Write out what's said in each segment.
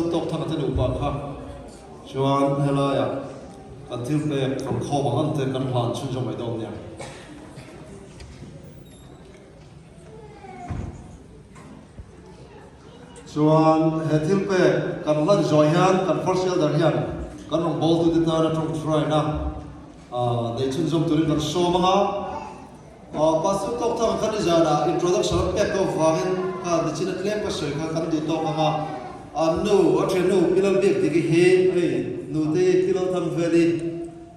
Tawk thang a te nupa kha chuan helaiah kan thil pek kan khawm ang ang te kan hlan chhunzawm mai dawn nia. Chuan he thil pek kan hlan zawh hian kan First Elder hian kan rawngbawltute tana tawngtaina nei chhunzawm turin kan sawm ang a. Pastor tawk thang kha nizanah introduction an pek tawk vangin kha nichin a tlem ka sawi kha kan duh tawk ang a, an nu, a thiannu Pi Lalbiakdiki hi hei nute Pi Lalthangveli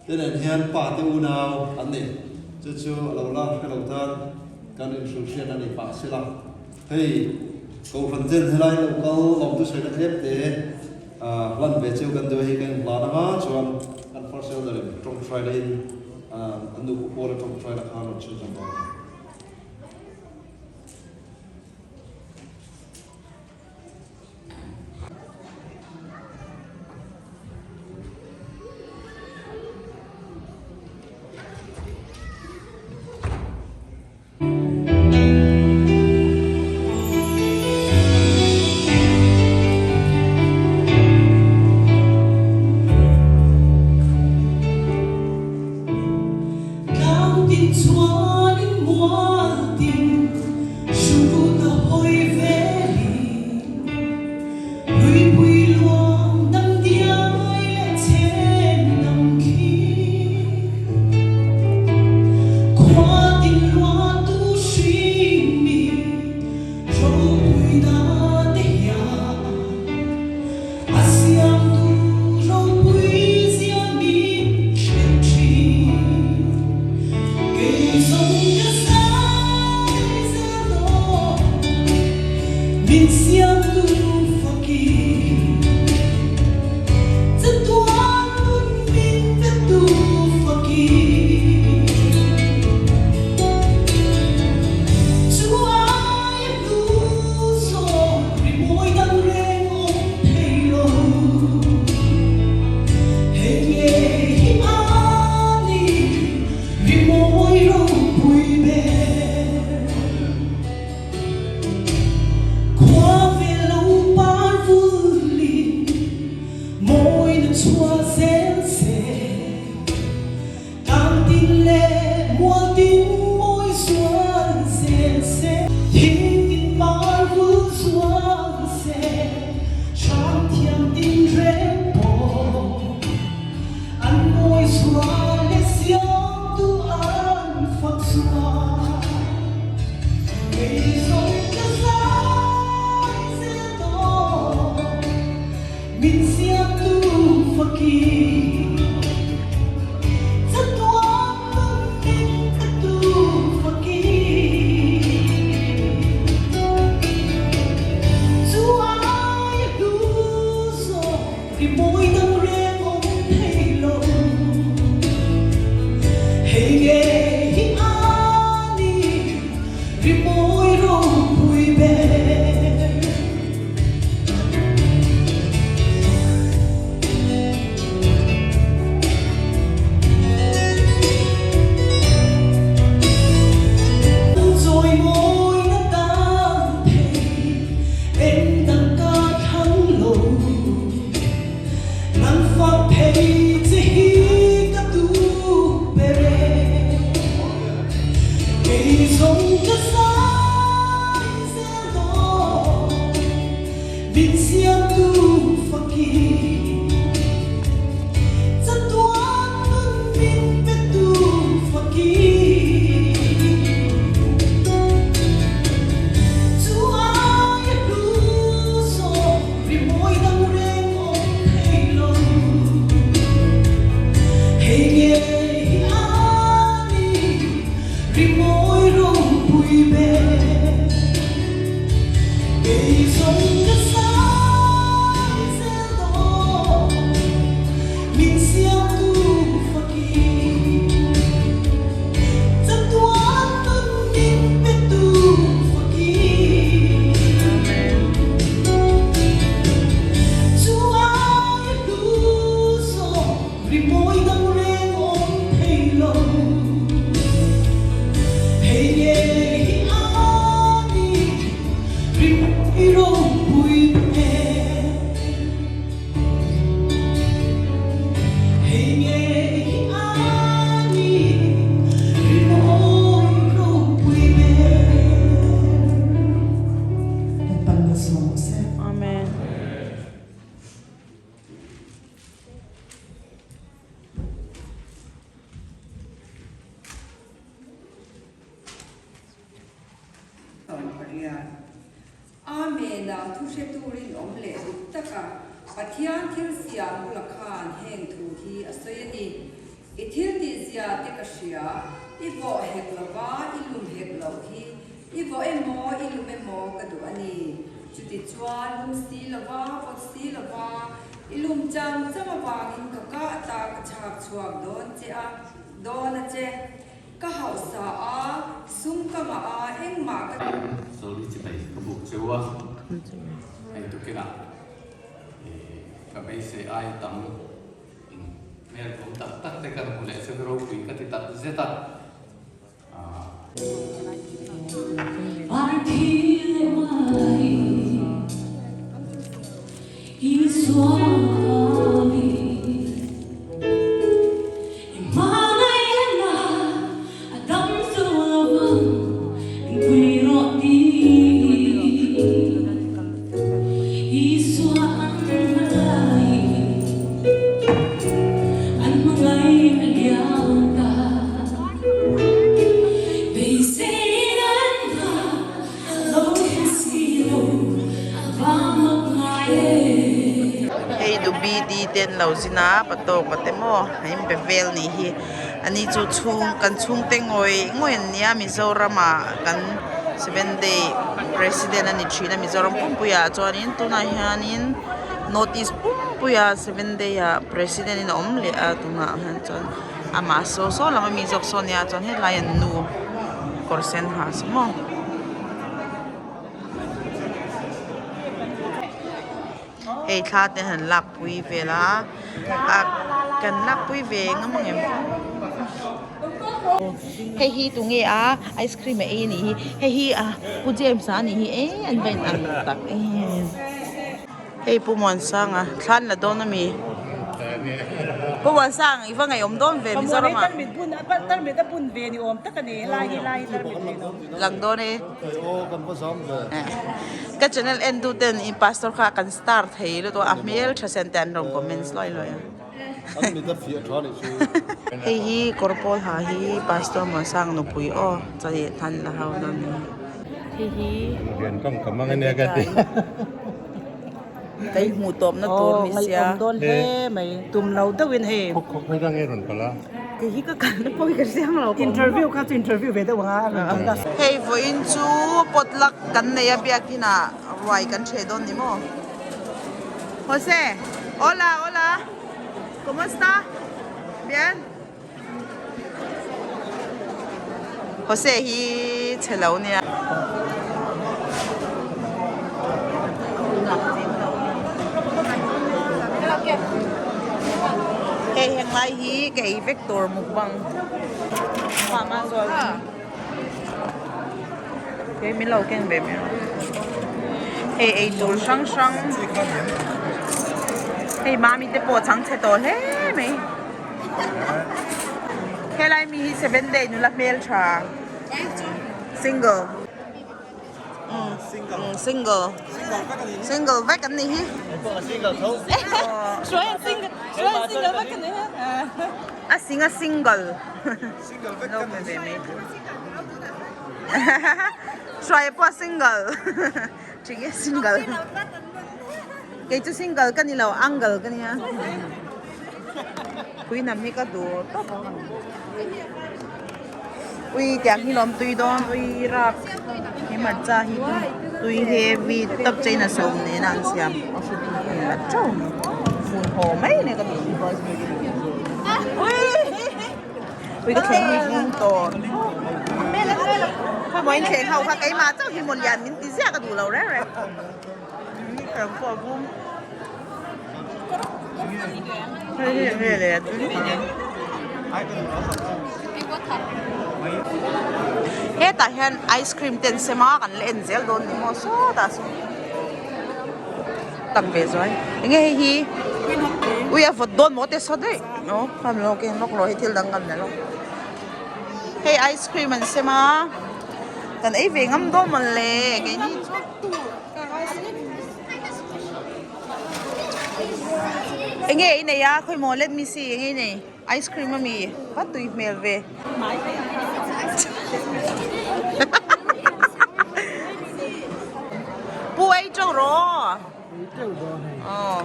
te nen hian pa te unau an ni. Chu chu a lo la hre lo tan kan inhrilh hriat a ni pah sila. Hei Kohhran ten helai lo kal lawmtu sawina tlem te hlan ve cheu kan duh a hi ka inhlan ang a, chuan kan First Elder in tawngtaina in An nu pu Paula tawngtaina kha rawn chhun zawm dawn a ni. Tlang tin chuanin mual tin hrut a hawi velin Luipui luang dam diai leh chhem dam khi Khua tin lua tu hring mi ropui na te hian A siamtu ropui zia min hrilh thin. Kei zawng ka zai zel dawn min siamtu fakin. Chatuan nun min petu fakin. Chu ai hlu zawk rimawi dang reng awm thei lo. Hei nge hi a ni rimawi ropui ber. Khua ve lo par vulin mawina chhuah zel se. Tlang tin leh mual tin mawi zual zel se. Thing tin par vul zual se. Hram thiam tin reng pawh an mawi zual leh siamtu an fak zual. Kei zawng ka zai zel dawn min siamtu fakin. Chatuan nun min petu fakin. Chu ai hlu zawk rimawi dang reng awm thei lo. Hei nge hi a ni rimawi ropui ber. Chawi mawi na tan thei eng dang ka thlang lo. dang thu hre turin awm leh dik taka Pathian thil siam bula khan heng thu hi a sawi a ni. I thil tih zia te ka hria, i vawh hek lova i lum hek loh hi i vawh emaw i lum emaw ka duh a ni. Chutichuan lum si lova vawt si lova i lum chang chang avangin ka ka ata ka chhak chhuak dawn che a, dawn a che. Ka hausa a, sum ka ngah a, engmah ka. Sorry chibai ka buk cheu a, hei tukinah ka beisei ai tam in hmel awm tak tak te kan hmu leh chu ropui ka ti tak zet a. Hei dubi di te an lo zin a patawk a te maw a inbe vel nih hi ani chu chhung kan chhungte ngawih ngawih an nia Mizoram ah kan seven day president a ni thin a Mizoram pumpuiah chuanin tunah hianin north east pumpuia seven day ah president in a awm leh a tunah hian chuan. Amah saw saw lam ami zawk saw nia chuan hetlai an nu kawr sen ha saw maw. Hei thla te han lak pui vel a a kan lak pui ve ngam ang em. Hei hi tunge a ice cream a ei anih hi hei hi a pu James a anih hi e an va in ang tak em. Hei Pu Muansanga thlan la dawn ami? Pu Muansang i va ngaihawm dawn ve Mizoram ah. Lang dawn e. Ka channel en tu ten i pastor kha kan star thei lutuk a a hmel tha sen te an rawn comments luai luai a. Hei hi kawr pawl ha hi pastor Muansang nupui aw chawlh thlan la ho dawn a ni. Hei hi Kai hmuh tawpna tur ni sia. Ngaihawm dawn hle mai. Tum lo deuhin hei. Khawk khawk mai rang e rawn kal a. Kei hi ka kalna pawh hi ka hriang lo. Interview kha chu interview ve deuh ang a rawn kal a. Hei vawiin chu potluck kan nei a biakin ah ruai kan hreh dawn ni maw. Jose, hola hola, como esta? Bien? Jose hi chhe lo nia. Hei heng lai hi ka ei vek tur mukbang huam a zual Kei min lo keng ve mai rawh. Hei ei tur hrang hrang hei mami te pawh chang chhe tawh hle mai. Helai mi hi seven day nula hmel tha single single single vek an nih hi a sing a single lo pe ve mai hruai pawh a single tinge single kei chu single ka ni lo angle ka nia pui nam hi ka duh tawp ui tiang hi lawm tui dawn ui rak he hmarcha hi tui heavy tawp chain a sawm nen a an siam la teuh fun haw mai a ni ka duh ui ui ka thleng hi vung tawh khawimaw in thleng ho kha keimah chauh hi maw lian min ti ziah ka duh lo reng reng. Hetah hian ice cream te an sem a kan la en zel dawn ni maw sawtah sawn tam ve zuai enge hei hi ui a vawt dawn maw te saw daih aw kham lo ke lawk lo hei thil dang kan la lawk hei ice cream an sem a kan ei ve ngam dawn mawnle keini chu. Enge i nei a khawi maw let me see enge i nei ice cream ami va tui hmel ve pu ei teuh rawh. Aw.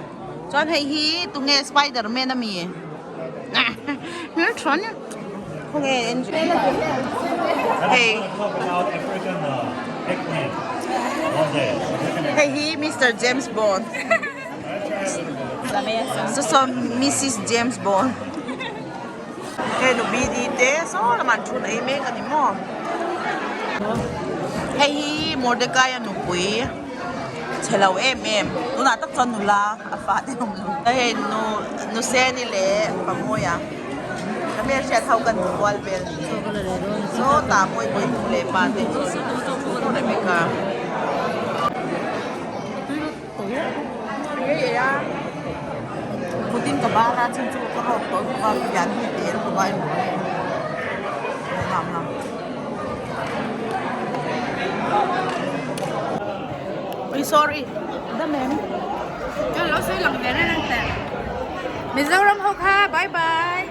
Chuan hei hi tunge Spiderman ami? Hmeltha nia. Khawnge Hei. Hei hi Mister James Bond. Saw saw Missis James Bond. Hei nu BD te saw lamah an thun ei mek a ni maw. Hei hi Mordecai a nupui chhe lo em em tunah tak chuan nula a fa te awm lo. Hei nu Nuseni leh Pamuia ka hmelhriat ho kan kual vel ni sawtah Mawipui nu leh pa te chu Rebecca. Putin ka bar a chhan chu ka rawk tawh bawk a fian hi tel bawk a emaw lam lam. Ui sorry dam em. Cho lo sui lang ve reng teh. Mizoram ho kha bye bye.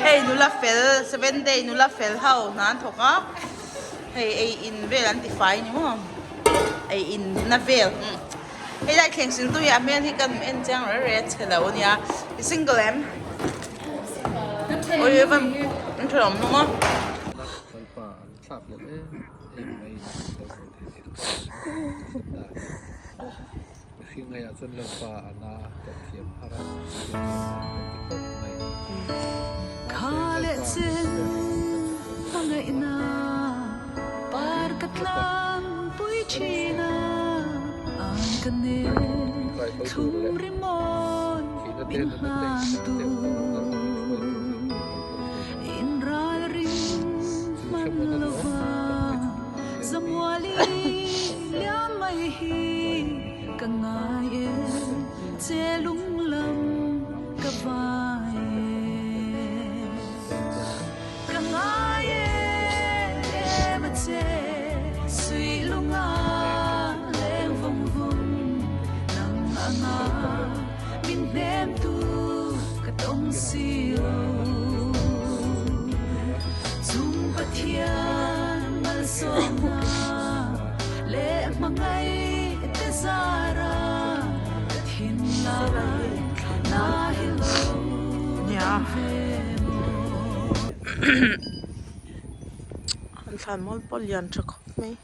Hei nula fel seven day nula fel ho hna an thawk a. Hei ei in vel an ti fai ni maw ei in na vel hei lai thleng sil tu hi a hmel hi kan en chiang reng reng a chhe lo ania i single em oi van an tha awm hlawm a. Ka ngai e che lung lam ka vai e Ka ngai e ma che suy lung a leng vung vung nang anga min hnem tu ka tawng si lo Chung Pathian malsawmna leh hmangaih te zara ka thinlai na hi lo dam ve maw. An thlan mawl pawh lian tha khawp mai.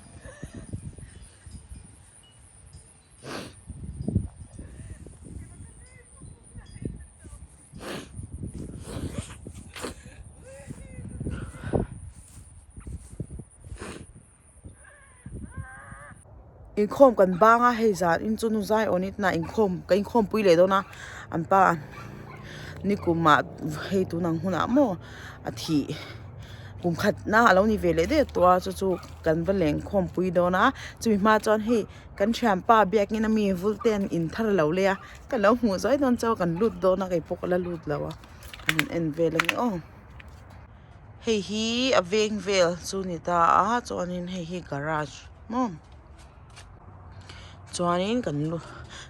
Inkhawm kan bang a hei zan in chu nu zai awn in tunah inkhawm ka inkhawm pui leh dawn a an pa nikumah hei tunang hunah maw a thih kum khat na alo ni ve leh daih tawh a chu chu kan va lengkhawm pui dawn a chumi hma chuan hei kan thianpa biakin ami vul te an in thar alo lei a ka lo hmuh zuai dawn chauh a kan lut dawn a keipawh ka la lut lo a an en vel ange aw. Hei hi a veng vel chu ni ta a chuanin hei hi garage maw chuanin kan lut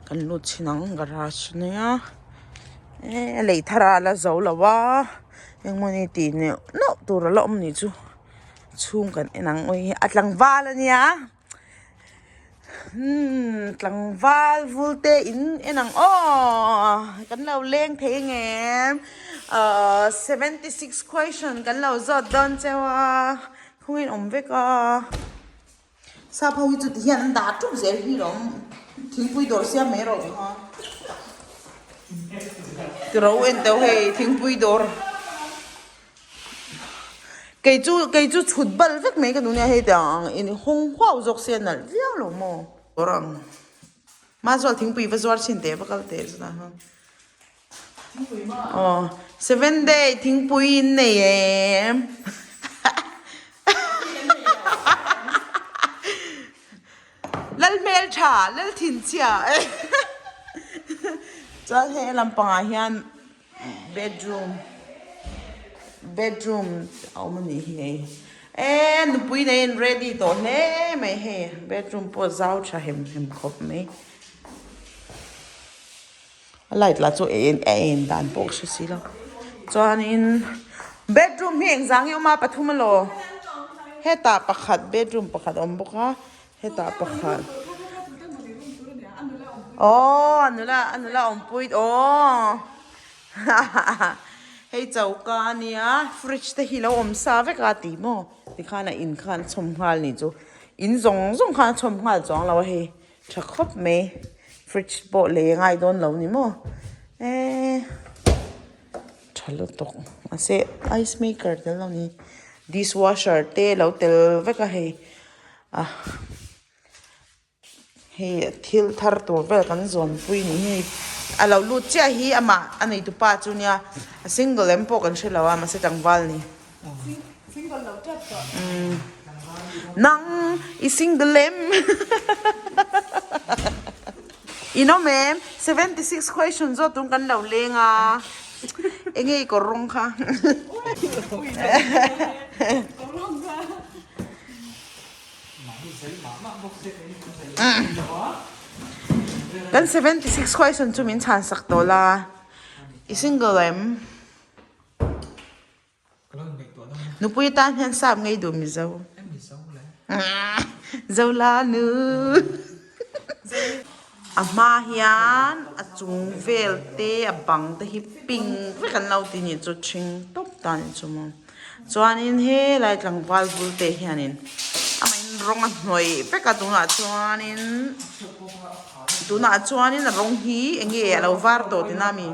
kan lut chhin ang garage ania eh a lei thar a la zo lo a engmawni tih neuh neuh tur a la awm nih chu chhung kan en ang awi a tlangval ania. Umm tlangval vul te in en ang aw kan lo leng thei angem ahh 76 question kan lo zawt dawn cheu a khawngin awm vek a sap ho hi chu ti hian an dah ṭup zel hi lawm thingpui dawr siam mai rawh kha tiro en teuh hei thingpui dawr. Kei chu kei chu chhut bal vek mai ka duh nia hei tiang ang in hawng huau zawk se a nalh viau lo maw kawr ang mahzual thingpui va zuar chhin teh va kal teh chutah chuan aw seven day thingpui in nei em lal hmeltha lal thinchhia chuan hei lampangah hian. Bedroom bedroom a awm a nih hi hei eee nupui nei in ready tawh hle mai hei bedroom pawh zau tha hem hem khawp mai a light lah chu a en a en dan pawh ka hre si lo chuanin bedroom hi engzah nge awm a pathum alaw. Hetah pakhat bedroom pakhat a awm bawk a hetah pakhat aww a nula a nula awmpui aww hei choka a nia fridge te hi lo awm sa vek a ti maw tikhan a in khan a chhawm nghal ni chu in zawng zawng khan a chhawm nghal chuang lo a hei tha khawp mai fridge pawh lei a ngai dawn lo ni maw eee. Tha lutuk mahse ice maker tel lo ni dish washer te lo tel vek a hei a hei thil thar tur vel kan zawn pui ni hei a lo lut chiah hi amah a nei tupa chu nia a single em pawh kan hre lo a mahse tlangval a ni nang i single em. In awm em? 76 question zawt tun kan lo leng a, enge i kawr rawng kha? Kan 76 question chu min chhan sak tawh la, i single em? Nupui tan hian sap ngei duh Mizo. Zola nu. A hma hian a chung vel te a bang te hi ping vek an lo ti nih chu thing tawp ta nih chu maw. Chuanin helai tlangval bul te hianin amahin rawng a hnawih vek a tunah chuanin tunah chuanin a rawng hi eng nge a lo var tawh tina mi.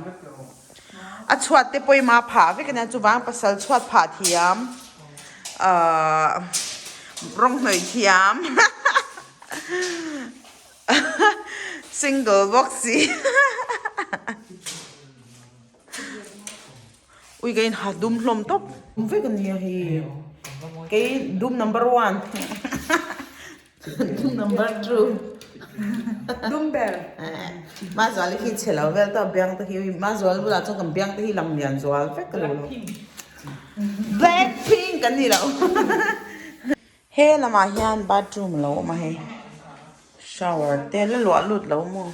A chhuat te pawimah phah vek a nia chuvang pasal chhuat phah thiam ahh rawng hnawih thiam single bawk si ui ka in ha dum hlawm tawp vek a nia hei kei dum number one. Number 2. Dumber. Mazual khi chhe lo vel tawh biang te khi Mazual bulah chuan kan biang te hi lang lian zual vek ka lo lo. Blackpink kan ni lo. He lamah hian bathroom a lo awm a hei. Shower te la luah lut lo maw.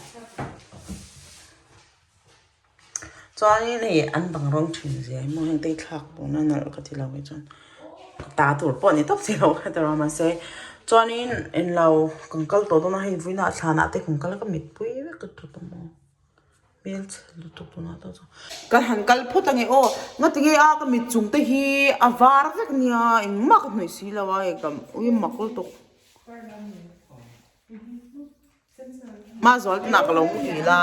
Chuanin hei an bang rawng thin zia hi maw heng te hi thlak tawh na nalh ka ti lo hi chuan ta tur pawh a ni tawp si lo kha tawh mahse chuanin englo kan kal tawh dawn a hei vawiinah thlanah te kan kal a ka mitpui vek ka tawp a maw hmelchhe lutuk tunah tawh chuan ka han kal phawt ange aw ngatinge a ka mit chung te hi a var vek nia engmah ka hnawih si lo a hei ka ui mak lutuk. Mah zual tunah ka lo hmu la.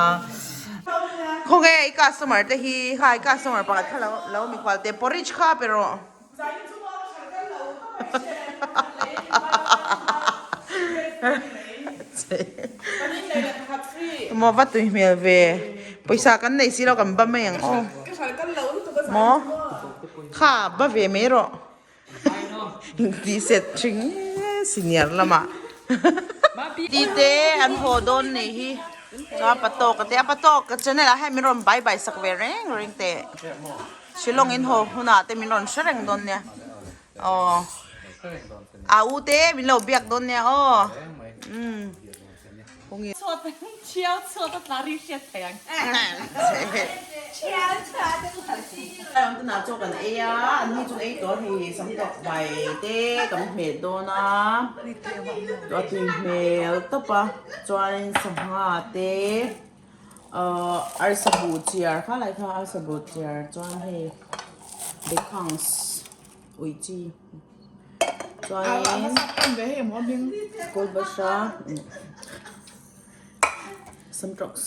Khawnge i customer te hi kha i customer pakhat kha lo lo mikhual te porridge kha pe rawh. Maw va tui hmel ve. Pawisa kan nei si lo kan ba mai ang aw. Maw kha ba ve mai rawh. Tih set thing senior lamah ti te an haw dawn nih hi chuan patawka te a patawka channel ah hian min rawn bye bye sak ve reng reng teh Shillong in haw hunah te min rawn hre reng dawn nia aw a u te min lo biak dawn nia aw umm. Tunah chaw kan ei a, an ni chu ei tawh hei sam tawk bai te kan hmeh dawn a, a tui hmel tawp a, chuanin sangha te ahh arsa buh chiar kha lai kha arsa buh chiar chuan hei bekhang's ui chi. Chuanin kawlbahra samṭawks.